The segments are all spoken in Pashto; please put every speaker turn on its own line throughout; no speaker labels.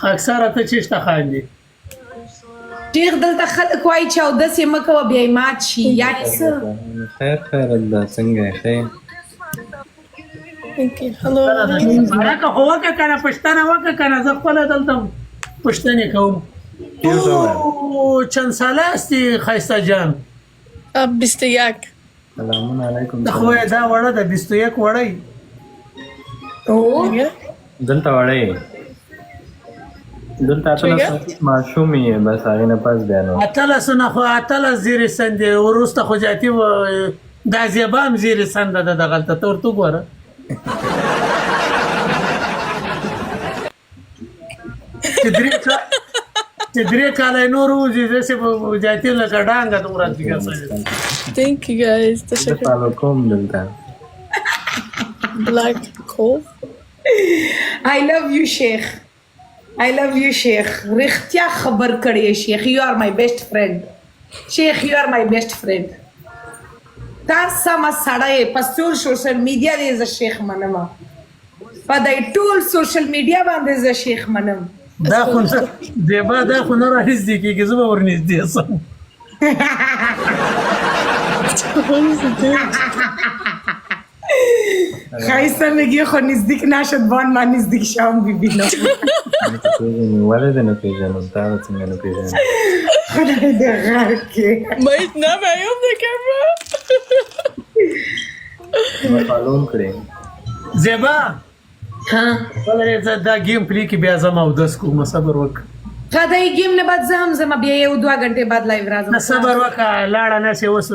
خاکساره ته چیرته خاندې؟
شیخ، دلته خلک وایي چې اودس یې مه کوه، بیا یې مات شي، یعنې څه؟
خیر خیر الله، څنګه یې؟ ښه یې؟
Thank you. Hello.
مرکه خو وکړه که نه، پوښتنه وکړه که نه، زه خپله دلته پوښتنې کوم.
چېرته وایې؟
تو چند ساله هستی ښایسته جان؟
21.
سلامونه علیکم.
ته خو یې دا وړه ده، 21 وړی.
او.
دلته وړی یې، دلته 18 ماشوم یې، بس هغې نه پس بیا نو.
18 نه خو 18 زیر سن دی، وروسته خو جاتي دا زیبا هم زیر سن ده دغلته، ته ورته وګوره چې درې کاله یې نور ووځي، داسې به جاتي لکه ډانګه دومره ځیګر سوې.
Thank you guys.
زه
تشکر.
Follow کوم دلته.
Black Cove.
I love you شیخ، I love you شیخ، رښتیا خبر کړی شیخ، you are my best friend شیخ، you are my best friend. تا سمه سړی په ټول social media دی، زه شیخ منم، په دې ټول social media باندې زه شیخ منم.
دا خو نه زیبا، دا خو نه رانږدې کېږي، زه به ورنږدې سم.
What is it doing?
ښایسته میگی خو نزدیک نشد بان، من نزدیک شام ببینم.
نه ته پېژنې؟ ولې دې نه پېژنم؟ تا به څنګه نه پېژنم؟
خدای دې غرق کې.
Wait, no, I off the camera.
ما follow م کړې.
زیبا.
ها.
بله زه دا game play کې بیا ځم، اودس کوم، صبر وکړه.
ښه، دا game نه بعد زه هم ځم، بیا یو دوه غنټې بعد live راځم.
نه، صبر وکړه، لاړه نه شې اوس.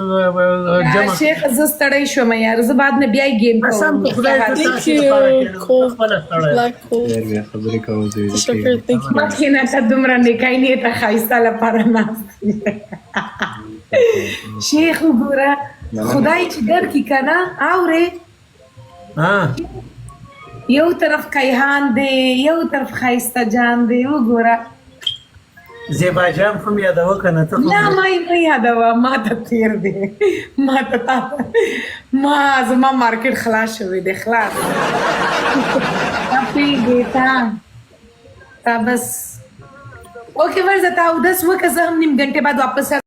جمع
شیخ، زه ستړی شوم یار، زه بعد نه بیا game
قسم
کوم.
په خدای زه
Thank
تاسو لپاره
you.
کښېنم،
Cove.
خپله ستړی.
Black Cove.
خیر، بیا خبرې کوو زه.
تشکر. Thank you.
مخکې نه ته دومره نیکای نیته ښایسته لپاره ناست یې. شیخ وګوره، خدای چې درکې که نه اورې.
ها.
یو طرف کیهان دی، یو طرف ښایسته جان دی، وګوره.
زیبا جان خو مې یادوه که نه ته خو.
نه، ما یې مه یادوه، ما ته تیر دی، ما ته تا ما زما market خلاص شوی دی، خلاص. تا پوهېږې، تا بس okay ورځه، تا اودس وکړه، زه هم نیم ګنټې بعد واپس.